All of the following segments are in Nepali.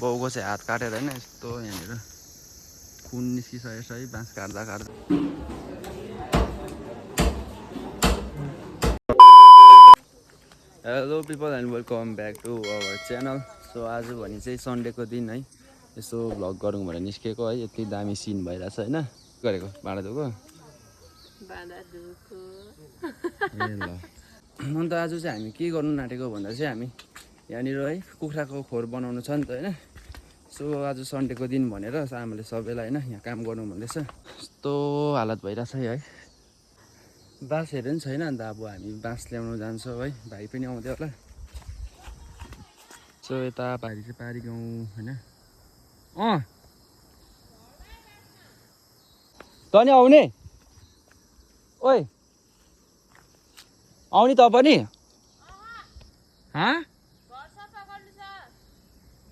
बाउको चाहिँ हात काटेर होइन यस्तो यहाँनिर खुन निस्किसकेको छ है बाँस काट्दा काट्दा। Hello people and welcome back to our channel. So आज भने चाहिँ सन्डेको दिन है यसो भ्लग गरौँ भनेर निस्केको है। यति दामी सिन भइरहेछ होइन गरेको भाँडा धोको ए ल। अन्त आज चाहिँ हामी के गर्नु नाटेको भन्दा चाहिँ हामी यहाँनिर है कुखुराको खोर बनाउनु छ नि त होइन। सो आज सन्डेको दिन भनेर आमाले सबैलाई होइन यहाँ काम गर्नु भन्दैछ। यस्तो हालत भइरहेछ है। बाँसहरू पनि छैन अन्त अब हामी बाँस ल्याउनु जान्छौँ है। भाइ पनि आउँदै होला। सो यता पारी चाहिँ पारी गाउँ होइन। तँ नि आउने ओइ आउने त पनि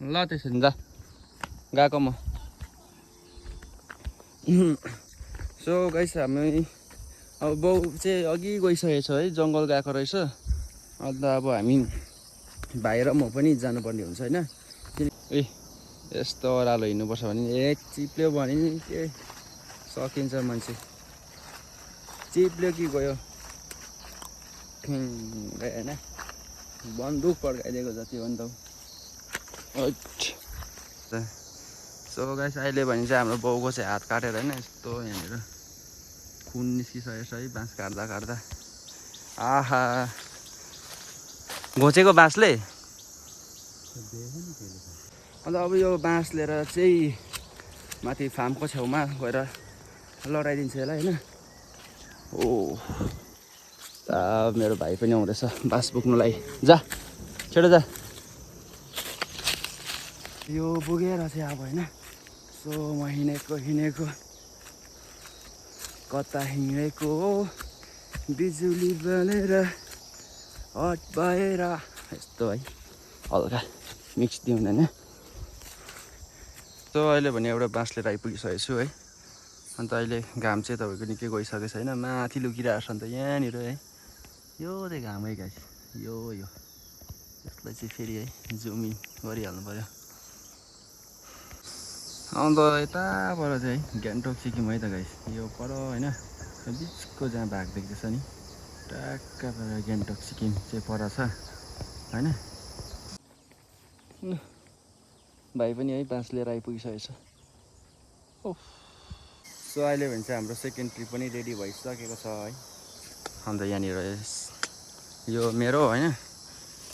ल त्यसो भने जा गएको म। सो गाइस हामी अब बाउ चाहिँ अघि गइसकेको छ है जङ्गल गएको रहेछ। अन्त अब हामी भाइ र म पनि जानुपर्ने हुन्छ होइन। ए यस्तो ओह्रालो हिँड्नुपर्छ भने एक चिप्ल्यो भने नि के सकिन्छ मान्छे। चिप्ल्यो कि गयो होइन बन्दुक पड्काइदिएको जति हो नि त। सो गाइस अहिले भने चाहिँ हाम्रो बाउको चाहिँ हात काटेर होइन यस्तो यहाँनिर खुन निस्किसकेको छ है बाँस काट्दा काट्दा। आहा घोचेको बाँसले। अन्त अब यो बाँस लिएर चाहिँ माथि फार्मको छेउमा गएर लडाइदिन्छ यसलाई होइन। ओ मेरो भाइ पनि आउँदैछ बाँस बोक्नुलाई। जा छिटो जा। यो बोकेर चाहिँ अब होइन। सो म हिँडेको कता हिँडेको बिजुली बलेर हट भएर यस्तो है हल्का मिक्स दिउँ होइन। सो अहिले भने एउटा बाँस लिएर आइपुगिसकेको छु है। अन्त अहिले घाम चाहिँ तपाईँको निकै गइसकेको छैन माथि लुकिरहेको छ। अन्त यहाँनिर है यो चाहिँ घामै गाइस यो यसलाई चाहिँ फेरि है जुम इन गरिहाल्नु पऱ्यो। अन्त यताबाट चाहिँ गान्तोक सिक्किम है त गाइस यो पर होइन बिचको जहाँ भाग देख्दैछ नि टक्क पर गान्तोक सिक्किम चाहिँ पर छ होइन। भाइ पनि है बाँस लिएर आइपुगिसकेको छ। सो अहिले भने चाहिँ हाम्रो सेकेन्ड ट्रिप पनि रेडी भइसकेको छ है। अन्त यहाँनिर यो मेरो होइन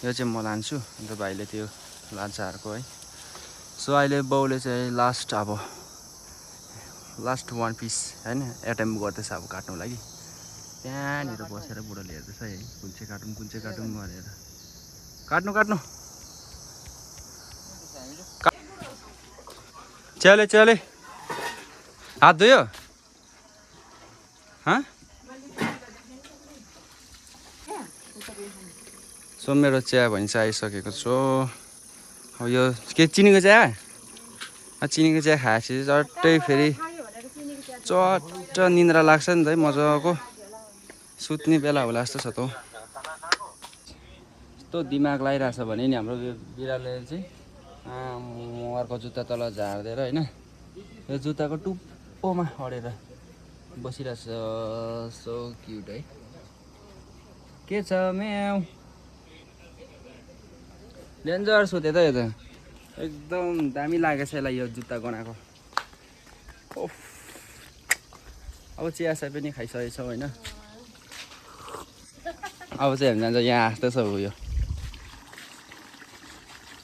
यो चाहिँ म लान्छु अन्त भाइले त्यो लान्छ अर्को है। सो अहिले बाउले चाहिँ लास्ट वान पिस होइन एटेम्प गर्दैछ अब काट्नु लागि। त्यहाँनिर बसेर बुढोले हेर्दैछ है कुन चाहिँ काटौँ भनेर। काट्नु च्याले हात धोयो सो मेरो चिया भने चाहिँ आइसकेको छु। अब यो के चिनीको चिया खाएपछि चट्टै फेरि चट्ट निन्द्रा लाग्छ नि त है मजाको सुत्ने बेला होला जस्तो छ त। यस्तो दिमाग लगाइरहेछ भने नि हाम्रो बिरालोले चाहिँ अर्को जुत्ता तल झारिदिएर होइन यो जुत्ताको टुप्पोमा अडेर बसिरहेछ। सो क्युट है। के छ म्याउ डेन्जर सुते त यो त एकदम दामी लागेछ यसलाई यो जुत्ता गनाएको। ओफ अब चिया पनि खाइसकेको छौँ होइन। अब चाहिँ हामी जान्छ यहाँ हाँस्दैछ उयो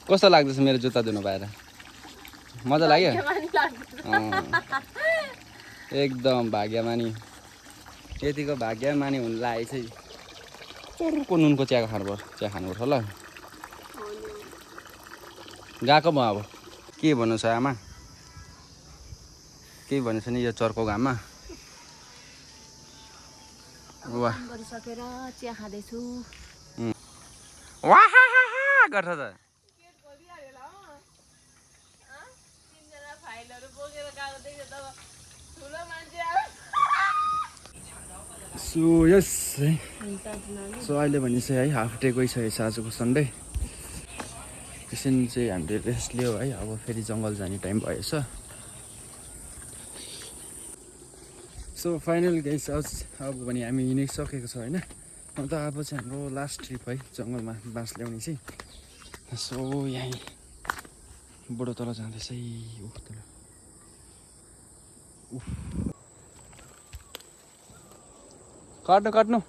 कस्तो लाग्दैछ मेरो जुत्ता धुनु पाएर मजा लाग्यो एकदम भाग्यमानी यतिको भाग्यमानी हुनु लागि चाहिँ चोरको नुनको चिया खानुपर्छ ल। गएको म अब के भन्नु छ आमा केही भन्नु छ नि यो चर्को घाममा। वाह गरिसकेर चिया खाँदैछु वाह गर्छ त। सो यस है। सो अहिले भने चाहिँ है हाफ डे गइसकेको छ आजको सन्डे। एकछिन चाहिँ हामीले रेस्ट लियो है। अब फेरि जङ्गल जाने टाइम भएछ। सो फाइनल गाइस अब भने हामी हिँडिसकेको छ होइन। अन्त अब चाहिँ हाम्रो लास्ट ट्रिप है जङ्गलमा बाँस ल्याउने चाहिँ। सो यहीँ बुढो तल जाँदैछ तल। काट्नु काट्नु।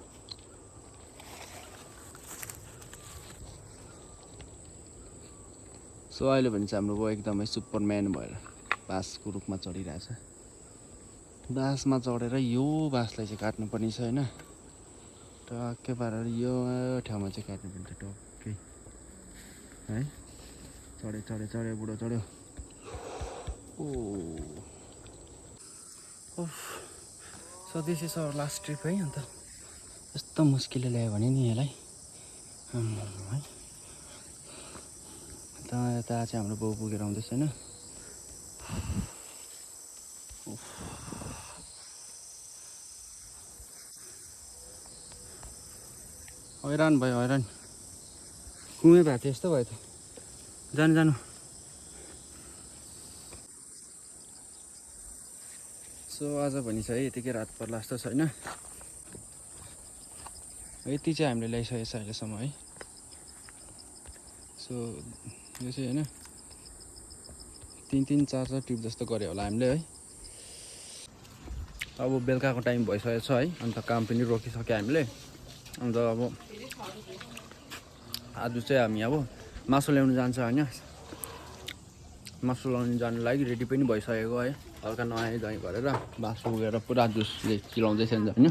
सो अहिले भने चाहिँ हाम्रो एकदमै सुपरम्यान भएर बाँसको रुखमा चढिरहेछ। बाँसमा चढेर यो बाँसलाई चाहिँ काट्नुपर्ने छ होइन। टक्कै पारेर यो ठाउँमा चाहिँ काट्नुपर्ने छ टक्कै है। चढ्यो बुढो चढ्यो। So this is our last trip है। अन्त यस्तो मुस्किलले ल्यायो भने नि यसलाई है। यता चाहिँ हाम्रो बाउ पुगेर आउँदैछ होइन। हैरान भयो हैरान। कुमै भएको थियो यस्तो भयो त। जानु। सो आज भनी चाहिँ यतिकै रात पर्ला जस्तो छ होइन। यति चाहिँ हामीले ल्याइसकेको छ अहिलेसम्म है। सो यो चाहिँ होइन 3-4 ट्रिप जस्तो गऱ्यो होला हामीले है। अब बेलुकाको टाइम भइसकेको छ है। अन्त काम पनि रोकिसक्यो हामीले। अन्त अब आज चाहिँ हामी अब मासु ल्याउनु जान्छ होइन। मासु ल्याउनु जानु लागि रेडी पनि भइसकेको है। हल्का नुहाइ धुवाइ गरेर बाँस पुगेर पुरा जुसले चिलाउँदैछ नि होइन।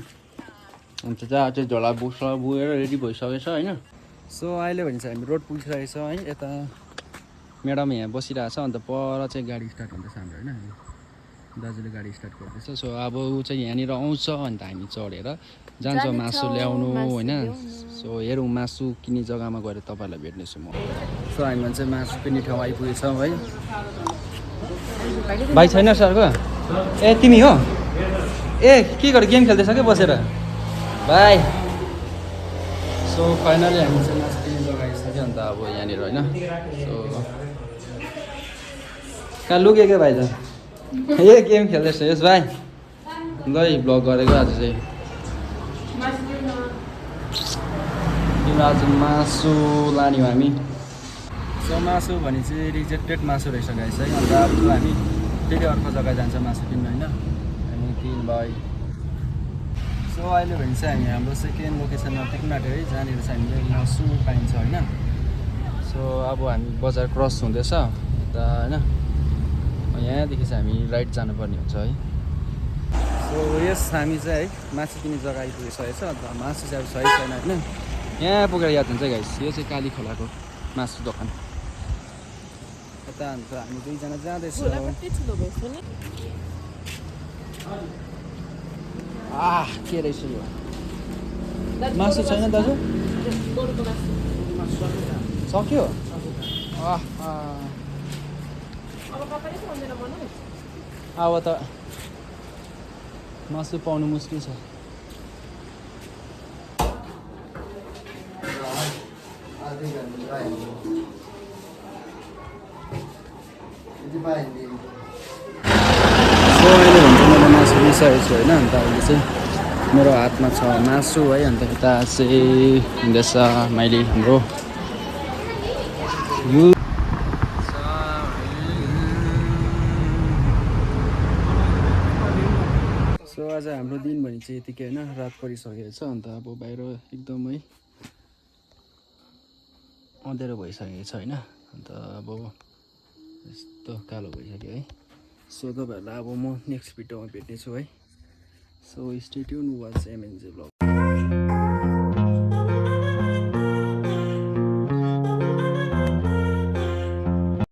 अन्त चाहिँ झोला बुगेर रेडी भइसकेको छ होइन। सो अहिले भने चाहिँ हामी रोड पुगिसकेको छ है। यता म्याडम यहाँ बसिरहेछ। अन्त पर चाहिँ गाडी स्टार्ट हुँदैछ हाम्रो होइन। दाजुले गाडी स्टार्ट गर्दैछ। सो अब ऊ चाहिँ यहाँनिर आउँछ। अन्त हामी चढेर जान्छौँ मासु ल्याउनु होइन। सो हेरौँ मासु किन्ने जग्गामा गएर तपाईँहरूलाई भेट्नेछु म। सो हामी चाहिँ मासु किन्ने ठाउँ आइपुगेछौँ है। भाइ छैन सरको? ए तिमी हो? ए के गर गेम खेल्दैछ क्या बसेर भाइ? सो फाइनली हामी चाहिँ मासु किन्ने जग्गा आइसक्यो। अन्त अब यहाँनिर होइन। सो कहाँ लुक्यो क्या भाइ त? ए गेम खेल्दैछ यस भाइ। ल भ्लग गरेको आज चाहिँ। तिम्रो आज मासु लाने हो हामी। सो मासु भने चाहिँ रिजेक्टेड मासु रहेछ गाइस है। अन्त अब हामी फेरि अर्को जग्गा जान्छ मासु किन्न होइन। हामी 3 भाइ। सो अहिले भने चाहिँ हामी हाम्रो सेकेन्ड लोकेसनमा पुग्न आँट्यो है। जहाँनिर चाहिँ हामीले मासु पाइन्छ होइन। सो अब हामी बजार क्रस हुँदैछ यता होइन। यहाँदेखि चाहिँ हामी राइट जानुपर्ने हुन्छ है। सो यस हामी चाहिँ है मासु किन्ने जग्गा आइपुगिसकेको छ। अन्त मासु चाहिँ अब सही छैन होइन। यहाँ पुगेर याद हुन्छ गाइस। यो चाहिँ काली खोलाको मासु दोकान। यता अन्त हामी दुईजना जाँदैछौँ। के रहेछ यो मासु छैन दाजु? सक्यो? अब त मासु पाउनु मुस्किल छ। अहिले भन्छ मैले मासु लिइसकेको छु होइन। अन्त अहिले चाहिँ मेरो हातमा छ मासु है। अन्त यता चाहिँ हुँदैछ मैले हाम्रो यो। सो आज हाम्रो दिन भने चाहिँ यतिकै होइन। रात परिसकेको छ। अन्त अब बाहिर एकदमै अँध्यारो भइसकेको छ होइन। अन्त अब यस्तो कालो भइसक्यो है। सो तपाईँहरूलाई अब म नेक्स्ट भिडियोमा भेट्नेछु है। So stay tune watch MNJ blog.